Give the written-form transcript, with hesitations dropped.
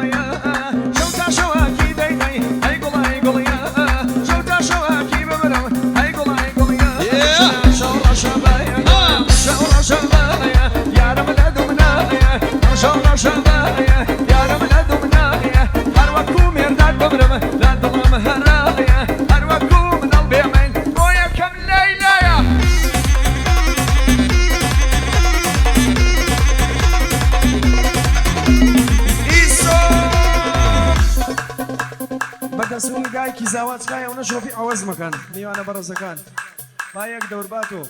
گوڵەیە شەو تا شەوەکی دەی دەی ئەی گوڵە ئەی گوڵیە شەو تا شەوەکی بمرم ئەی گوڵە ئەی گوڵیە شەو ڕەشەبایە شەو ڕەشەبایە یارم لە دومنایە شەو ڕەشەبایە یارم لە دومنایە هەر وەکو مێردات بمرم لە دڵم هەرایە هەر وەکو مناڵ بێمەیل بۆ یەکەم لەیلایە. ئیسۆ بە دەسووری دایکی زاوا تکایە ئەونە شۆخی عەوەز مەکەن میوانە بەڕێزەکان با یەک دەور باتۆ.